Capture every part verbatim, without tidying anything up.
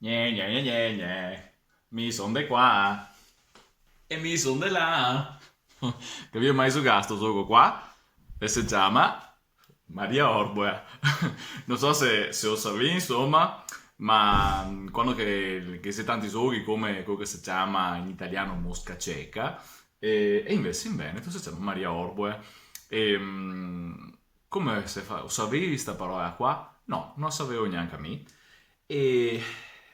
Gne, gne, gne, gne, gne. Mi son de qua. E mi son de là. Capìo mai zogà sto zogo qua? E se ciama Maria Orboea. No so se, se o savì, insoma, ma, mm, quando che, che xe tanti zoghi come quelo che se ciama in italian mosca ceca, e, e invese in veneto se ciama Maria Orboea. E, mm, come se fa? O savevi sta parola qua? No, no la savevo gnanca mi. E,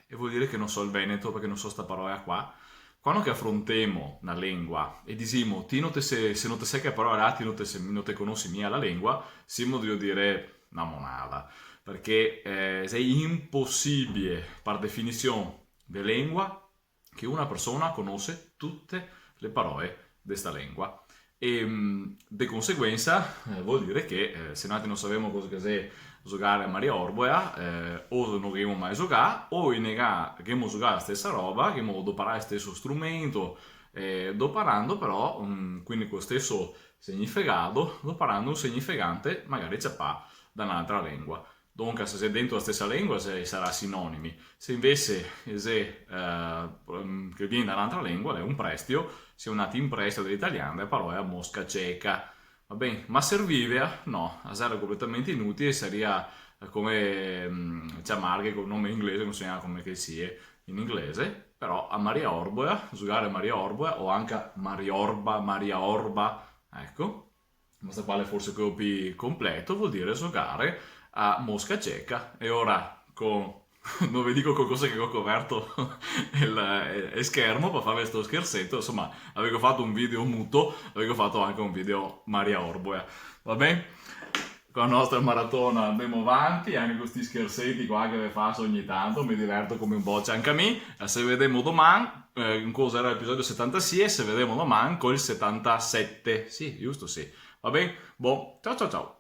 e vol dir che no so el veneto parché no so sta parola qua. Quando che afrontemo na lengua e disemo, "Ti no te se, se no te se che parola là, ti no te se, no te conosi mia la lengua", semo drio dir na monada. Parché, eh, xe inposibile, par definision de lengua, che una persona conose tute le paroe de sta lengua. E, mm, de conseguensa, eh, vol dir che, eh, se noaltri no savemo cosa che xe zogare a Maria Orboea, eh, o no ghemo mai zogà, o in ega ghemo zogà la stesa roba, ghemo doparà el steso strumento, eh, doparando però, mm, quindi col steso significato, doparando un significante magari ciapà da n'altra lengua. Donca, se xe dentro la stesa lengua, xe, sarà sinonimi. Se invese xe, eh, mm, che vien da n'altra lengua, xe un prestio, se xe un altro prestio de l'italian, la parola mosca ceca. Va ben? Ma servivea? No, a sarìa completamente inutile, sarìa, eh, come, mm, ciamarghe col nome inglese, no so gnanca come che sia in inglese, però a Maria Orboea, zogare a Maria Orboea, o anca Mariorba, Maria Orba, eco, ma sta qua xe forse quelo pì completo, vol dir zogare a mosca ceca. E ora, co-, no ve digo co cosa che go coverto el, el schermo par farve sto scherseto, insoma, gavevo fato un video muto, gavevo fato anca un video Maria Orboea, va ben? Co la nostra maratona andemo vanti, anca co sti scherseti qua che ve faso ogni tanto, me diverto come un bocia anca mi, e se vedemo doman, eh, in cosa era l'episodio setantasie, se vedemo doman col setantasete, sì, giusto, sì. Va ben? Bon, ciao, ciao, ciao.